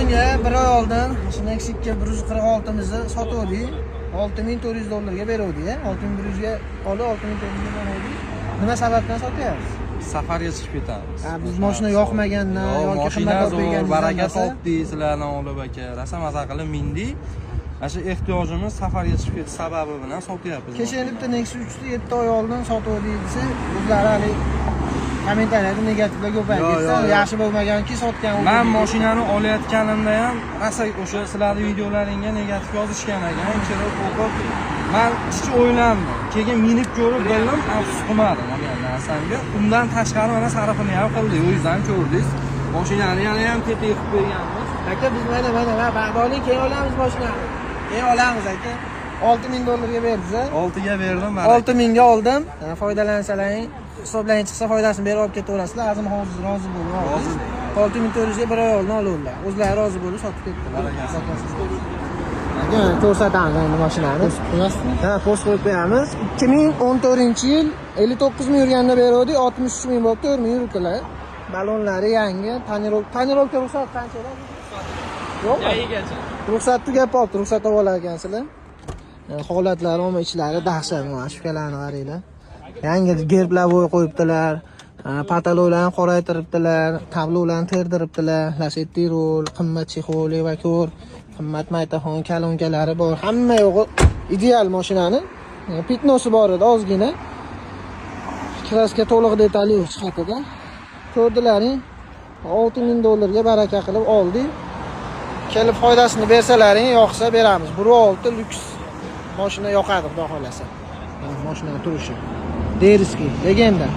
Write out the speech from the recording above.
Azimxonga bir oy oldin shu Nexia 2 146 mizni sotuvdik. 6400 dollarga beruvdik, 6100 ga olib, 6400 ga beruvdik. Nima sababdan sotyapsiz? Safarga chiqib ketamiz. Ha, biz mashina yoqmagandan Yo'q, yoki mashina qimmat olib zo'r, berganingizdan baraka bo'lsa- topdik sizlardan olib, aka. Rosa maza qilib mindik. Mana shu ehtiyojimiz, safarga chiqib ketish sababi bilan sotyapmiz. Kecha bitta Nexia 3 ni 7 oy oldin sotuvdik desa, o'zlari hali kommentariyada negativlar ko'payib Yo'q, ketsa, yo'q, yo'q. yaxshi bo'lmaganki sotgan. Man mashinani olayotganimda ham rosa o'sha sizlarni videolaringga negativ yozishgan ekan, kirib o'qib, man hech o'ylandim. Keyin minib ko'rib bildim, afsus qilmadim olgan narsamga. Undan tashqari mana sarfini ham qildik, o'zingiz ham ko'rdingiz. Mashinani yana ham tetik qilib qo'yganmiz. Aka, biz mana bag'doling, keyin olamiz mashinani. Keyin olamiz, aka. 6000 dollarga berdingiz, a? 6 ga berdim, baraka. 6000 ga oldim. Ha, foydalansalaring, hisoblang chiqsa, foydasini berib olib ketaverasizlar. Azimxon o'zi rozi bo'lib oldi. Rozi. 6400 ga bir oy oldin oluvdilar. O'zlari rozi bo'lib sotib ketdilar. Barakasi. Aka, ko'rsatamiz endi mashinani. Qo'yasizmi? Ha, post qo'yib qo'yamiz. 2014-yil, 59 ming yurganda beruvdik, 63 ming bo'lib, 4 ming yuribdilar. Balonlari yangi, тонировка, тонировка ruxsat qancha? Yo'qmi? Ruxsat tugab qolibdi, ruxsat olib olar ekansizlar. Holatlari, omma ichlari dahshat, mana shukalarni qaranglar. Yangi gerblar qo'yibdilar. Потолок larni qoraytiribdilar, tablolarni terdiribdilar, Lacetti rul, qimmat чехол, evakor, qimmat magnitofon, kolonkalari bor. Hamma yo'g'i ideal mashinani. Пятно si bor edi ozgina. Краска to'liq detali yo'q chiqatida. Ko'rdilaring, 6000 dollarga baraka qilib oldik. Kelib foydasini bersalaring, yoqsa beramiz. 1.6 lyuks mashina yoqadi, xudo xolasa. Mana mashinani turishi. Дерзкий, легенда.